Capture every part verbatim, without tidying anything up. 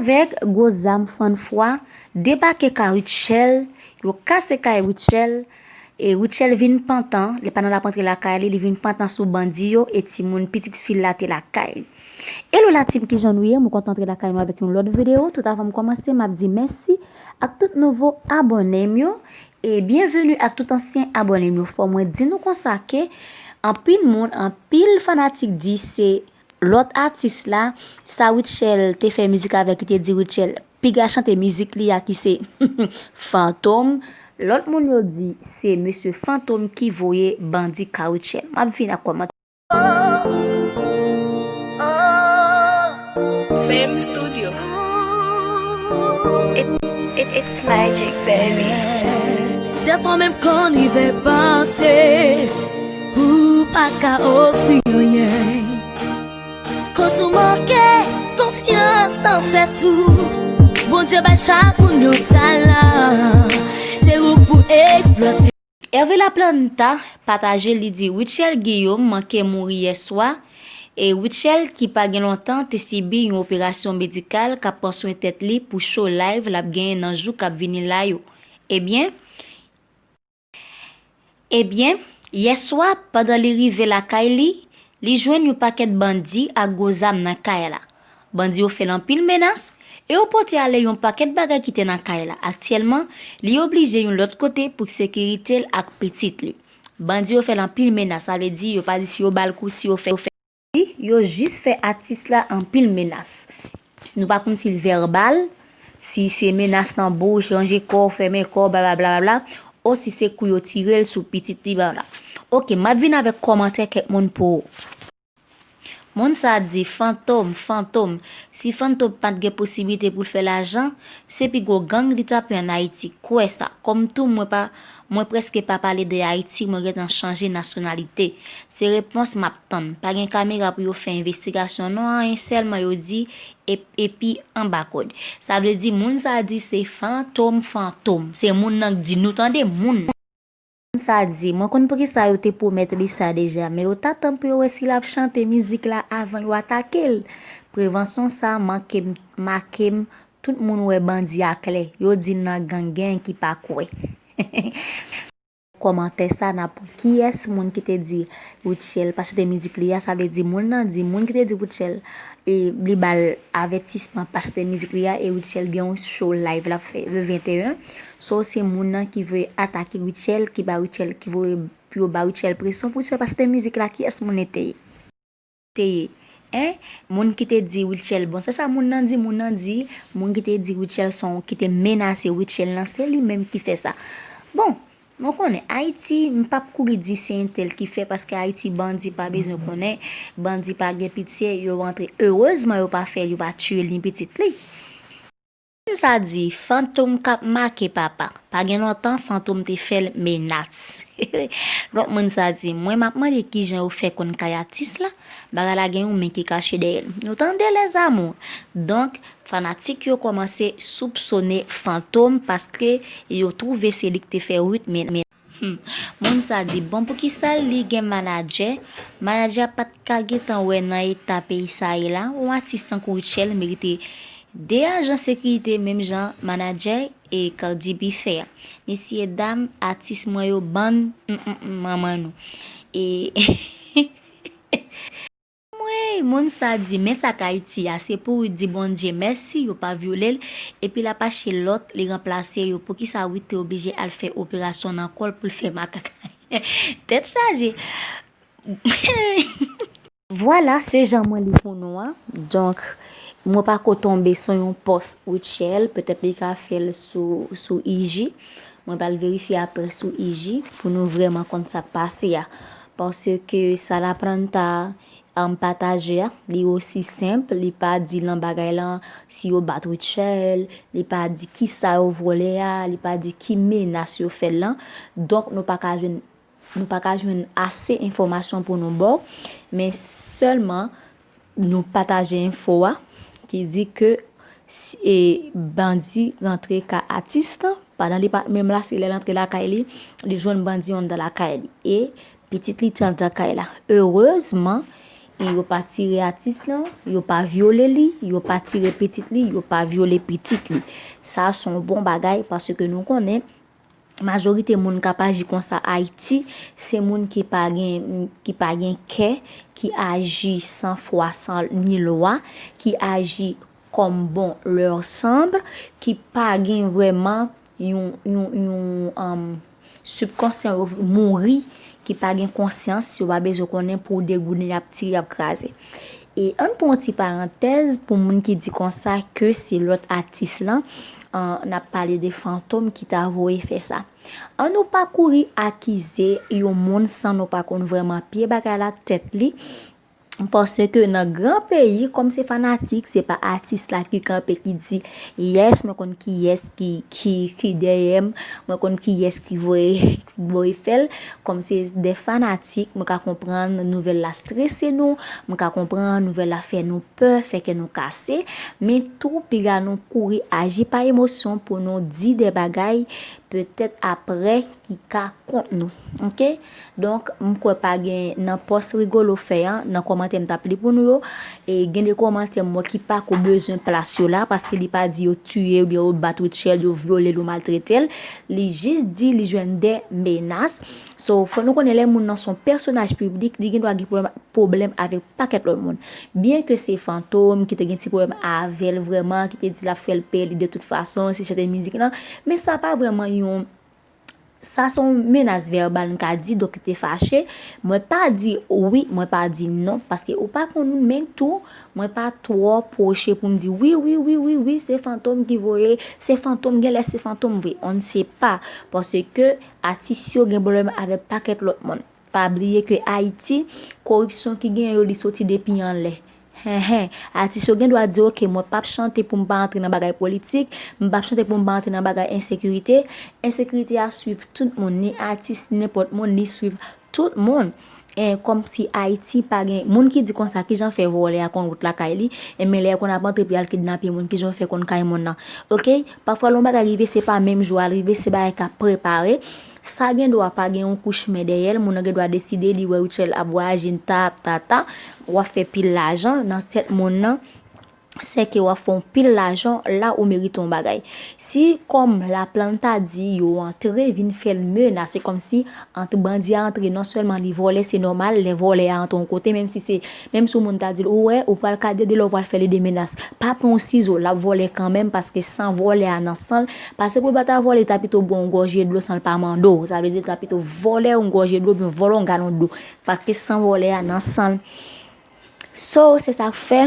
Avèk gwo zam fann fwa, debake kay Rutshelle, yo kase kay Rutshelle, e Rutshelle vin pantan, li pa nan l ap rantre lakay li, li vin pantan sou bandi yo, e timoun pitit fi l la te lakay li. Hello la team, kijan nou ye? Mwen kontan antre lakay nou avèk yon lòt videyo. Tout avan m kòmanse, m ap di mèsi ak tout nouvo abòne m yo. E byenveni ak tout ansyen abòne m yo. Fò mwen di nou konsa ke anpil moun, anpil fanatik di se lòt atis la, sa Rutshelle te fè mizik avè l, ki te di Rutshelle piga chante mizik li a ki se Fantom. Lòt moun yo di se mesye Fantom ki voye bandi kay Rutshelle. M ap vin ak kòmantè. Fame Studio. It, it, it's magic, baby. Dèfwa menm konn rive panse ou pa ka ofri anyen. Koz ou manke konfyans nan tèt ou. Bondye bay chak moun yon talan, se ou k pou eksplwate. Hervé Laplanta pataje, li di Rutshelle Guillaume manke mouri yèswa, e Rutshelle ki pa gen lontan te sibi yon operasyon medikal k ap pran swen tèt li pou show live l ap genyen nan jou k ap vini la yo. Ebyen, ebyen, yèswa, pandan li rive lakay li, li jwenn yon pakèt bandi ak gwo zam nan kay la. Bandi yo fè l anpil menas e yo pote ale yon pakèt bagay ki te nan kay la. Aktyèlman, li oblije yon lòt kote pou sekirite l ak pitit li. Bandi yo fè l anpil menas, sa vle di yo pa di si yo ba l kou, si yo fè, yo fè. Yo jis fè atis la anpil menas. Nou pa konn si l vèbal, si se menas nan bouch, ranje kò w, fèmen kò w, blablabla, o si se kou yo tire l sou pitit li, blablabla. Oke, m ap vin avèk kòmantè kèk moun pou ou. Moun sa di, Fantom, Fantom, si Fantom pa t gen posiblite pou l fè lajan, se pi gwo gang li t ap ye ann Ayiti. Kwè sa. Kòm tou mwen pa, mwen prèske pa pale de Ayiti, mwen gentan chanje nasyonalite. Se repons m ap tann. Pa gen kamera pou yo fè envestigasyon non, anyen sèlman yo di, e, epi anba kòd. Sa vle di moun sa di se Fantom, Fantom. Se moun nan k di, nou tande, moun nan. Moun sa di, mwen konn poukisa yo te pwomèt li sa deja, men yo t atann pou yo wè si l ap chante mizik la avan yo atake l. Prevansyon sa make m, make m, tout moun wè bandi a klè. Yo di nan gang gen ki pa kwè. Kòmantè sa n ap wè kiyès moun ki te di Rutshelle pa chante mizik li a, sa vle di moun nan di moun ki te di Rutshelle e li ba l avètisman pa chante mizik li a, e Rutshelle gen yon show live l ap fè le venteyen. So se moun nan ki vle atake Rutshelle, ki ba Rutshelle, ki voye pou yo ba Rutshelle presyon pou Rutshelle pa chante mizik la, kiyès moun li te ye? Te ye? Hein? Moun ki te di Rutshelle, bon, se sa moun nan di, moun nan di, moun ki te di Rutshelle se yon, ki te menase Rutshelle nan, se li menm ki fè sa. Bon, nou konnen Ayiti, m p ap kouri di se entèl ki fè, paske Ayiti bandi pa bezwen konnen, bandi pa gen pitye, yo rantre. Erezman yo pa fè l, yo pa tiye l ni pitit li. Moun sa di, Fantom k ap make papa. Pa gen lontan, Fantom te fè l menas. Lòt moun sa di, mwen m ap mande kijan yo fè konn kay atis la, bagay la gen yon men ki kache dèyè l. Nou tande, les amours. Donk, fanatik yo kòmanse soupsone Fantom paske yo twouve se li k te fè Ruth men, men, hmm. Moun sa di, bon, poukisa li gen manadjè? Manadjè a pa t ka gentan wè nan eta peyi sa ye la, yon atis tankou Rutshelle merite de ajan sekirite menm jan manadjè e Cardi B fè a. Mesyedam, atis mwen yo, bann, mm, mm, mm, manman nou. E Anmwey, moun sa di, men sa k Ayiti a, se pou Ruth di Bondye mèsi, yo pa vyole l, epi l ap achte lòt, li ranplase yo. Poukisa Ruth te oblije al fè operasyon nan kò l pou l fè makak? Tèt chaje. Vwala, se jan mwen li pou nou an. Donk, mwen pako tonbe sou yon pòs Rutshelle, petèt li ka fè l sou, sou I G. Mwen pral verifye apre sou I G pou nou vrèman konn sa k pase a. Paske sa Laplanta, um, pataje a, li osi senp, li pa di lan bagay lan si yo bat Rutshelle, li pa di kisa yo vòlè a, li pa di ki menas yo fè l lan. Donk, nou pa ka jwenn, nou pa ka jwenn ase enfòmasyon pou nou ba w, men sèlman nou pataje enfo a ki di ke si, e, bandi rantre kay atis lan, pandan li pa t menm la, se lè l antre lakay li, li jwenn bandi anndan lakay li. E pitit li te anndan kay la. Erezman, E yo pa tire atis lan, yo pa vyole li, yo pa tire pitit li, yo pa vyole pitit li. Sa se yon bon bagay paske nou konnen majorite moun k ap aji konsa Ayiti, se moun ki pa gen, ki pa gen kè, ki aji san fwa, san ni lwa, ki aji comme bon leur semble, ki pa gen vrèman yon, yon, yon, um, sibkonsyan yo mouri, ki pa gen konsyans, yo pa bezwen konnen pou degouden, y ap tire, y ap kraze. E ann pran yon ti parantèz pou moun ki di konsa ke se lòt atis lan, uh, n ap pale de Fantom ki ta voye fè sa. An nou pa kouri akize yon moun san nou pa konn vrèman pye bagay la, tèt li. Paske nan gran peyi, kòm se fanatik, se pa atis la ki kanpe ki di, yes, mwen konn kiyès ki, ki, ki dèyè m, mwen konn kiyès ki voye, ki voye fè l. Kòm se de fanatik, mwen ka konprann nouvèl la strese nou, mwen ka konprann nouvèl la fè nou pè, fè kè nou kase, men tou piga nou kouri aji pa emosyon pou nou di de bagay petèt aprè ki ka kont nou. Oke? Donk, m kwè pa gen nan pòs Rigolo fè an, nan kòmantè m t ap li pou nou yo, e gen de kòmantè m wè ki pa ko bezwen plas yo la, paske li pa di yo tiye oubyen yo bat Rutshelle, yo vyole l, yo maltrete l. Li jis di li jwenn de menas. So, fò nou konnen lè moun nan se yon pèsonaj piblik, li gen dwa gen pwoblèm, pwoblèm avèk pakèt lòt moun. Byen ke se Fantom ki te gen ti pwoblèm avè l vrèman, ki te di l ap fè l pè li de tout fason, se chante mizik lan, men sa pa vrèman yon, sa se yon menas vèbal, m ka di, donk li te fache. Mwen pa di wi, mwen pa di non, paske ou pa konn moun, men tou, mwen pa twò pwoche pou m di wi, wi, wi, wi, wi, se Fantom ki voye, se Fantom, genlè se Fantom vre, on ne sait pas, paske atis yo gen pwoblèm avèk pakèt lòt moun. Pa bliye ke Ayiti, koripsyon ki genyen yo, li soti depi anlè. Hen, hen. Atis yo gen dwa di, oke, mwen p ap chante pou m pa antre nan bagay politik, m p ap chante pou m pa antre nan bagay ensekirite. Ensekirite a swiv tout moun, ni atis, ni nenpòt moun, li swiv tout moun. E kòmsi Ayiti pa gen moun ki di konsa, kijan fè vòlè a konn wout lakay li, e men lè yo konn ap antre pou y al kidnape moun, kijan yo fè konn kay moun nan. Oke? Pafwa lè yon bagay rive, se pa menm jou a l rive, se bagay k ap prepare. Sa gen dwa pa gen yon kouch men dèyè l, moun nan gen dwa deside li wè Rutshelle ap vwayaje ta, ta, ta, w ap fè pil lajan nan tèt moun nan, sèke w ap fè yon pil lajan la ou merite yon bagay. Si kòm Laplanta di yo antre vin fè l menas, se kòmsi ant bandi a antre, non sèlman li vòlè, se nòmal, lè vòlè a antre yon kote, menm si se, menm si yon moun ta di l, ou wè, ou pral ka dede lè w pral fè li de menas. Pa pran yon sizo, l ap vòlè kanmenm, paske san vòlè a nan san l, pase pou l pa ta vòlè, li ta pito bwè yon gòje dlo san l pa mande w. Sa vle di, li ta pito vòlè yon gòje dlo, oubyen vòlè yon galon dlo. Paske san vòlè a nan san l. So, se sa k fè,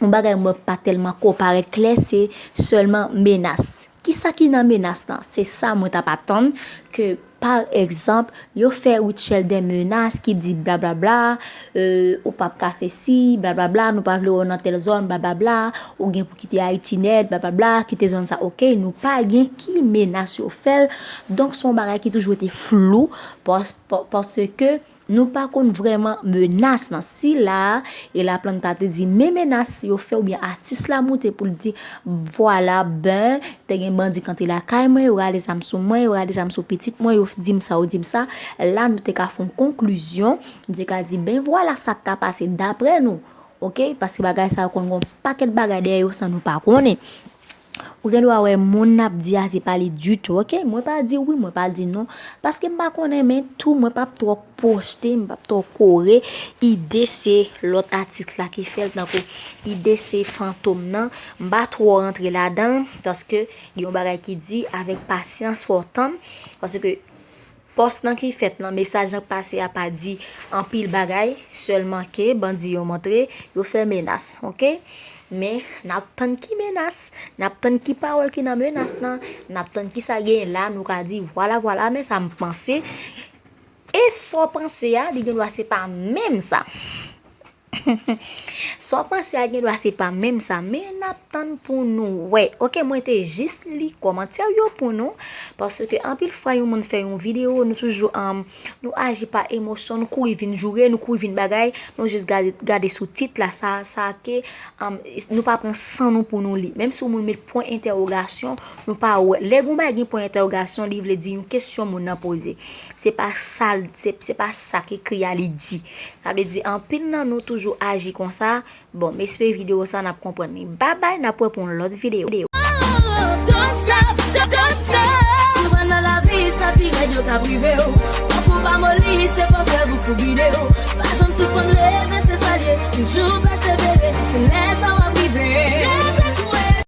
yon bagay mwen pa tèlman ko parèt klè, se sèlman menas. Kisa ki nan menas lan? Se sa mwen t ap atann ke, pa egzanp, yo fè Rutshelle de menas ki di blablabla, euh, ou p ap ka sesi, blablabla, nou pa vle wè w nan tèl zòn, blablabla, ou gen pou kite Ayiti nèt, blablabla, kite zòn sa, oke, nou pa gen ki menas yo fè l. Donk, se yon bagay ki toujou rete flou, pas-, pa-, paske nou pa konn vrèman menas lan. Si la, e Laplanta te di, men menas yo fè oubyen atis la moute pou l di, vwala, ben, te gen bandi k antre lakay mwen, yo rale zam sou mwen, yo rale zam sou pitit mwen, yo di m sa, yo di m sa, la nou te ka fè yon konklizyon, nou te ka di, ben vwala sa k ka pase daprè nou. Oke? Paske bagay sa yo konn gen yon pakèt bagay dèyè yo san nou pa konnen. Ou gen dwa wè moun n ap di a se pa li ditou, oke? Mwen pa di wi, mwen pa di non. Paske m pa konnen, men tou, mwen p ap twò pwojte, m p ap twò kore ide se lòt atis la ki fè l, tankou ide se Fantom nan. M pa twò rantre ladan l, paske gen yon bagay ki di, avèk pasyans, fò w tann, paske pòs lan ki fèt lan, mesaj lan k pase a pa di anpil bagay, sèlman ke bandi yo montre, yo fè menas, oke? Men, n ap tann ki menas, n ap tann ki pawòl ki nan menas lan, n ap tann kisa genyen la, nou ka di, vwala, vwala, men sa m panse. E sa w panse a, li gen dwa se pa menm sa. Sa w panse a gen dwa se pa menm sa, men n ap tann pou nou wè. Ok, mwen te jis li kòmantè yo pou nou, paske anpil fwa yon moun fè yon videyo, nou toujou um, nou aji pa emosyon, nou kouri vin joure, nou kouri vin bagay, nou jis gade, gade sou tit la, sa, sa ke um, nou pa pran san nou pou nou li. Menm si yon moun met pwen entèwogasyon, nou pa wè. Lè yon bagay gen pwen entèwogasyon, li vle di yon kesyon moun nan poze. Se pa sa, se, se pa sa ke ekri a li di. Sa vle di anpil nan nou toujou aji konsa. Bon, m espere videyo sa n ap konprann li. Babay, n ap wè pou yon lòt videyo. Don't stop, don't stop. Si w nan lavi, sa pi rèd yo ka prive w. Fòk ou pa moli, se fòs sèl ou pou gide w. Pa janm sispann leve, se sa l ye. Toujou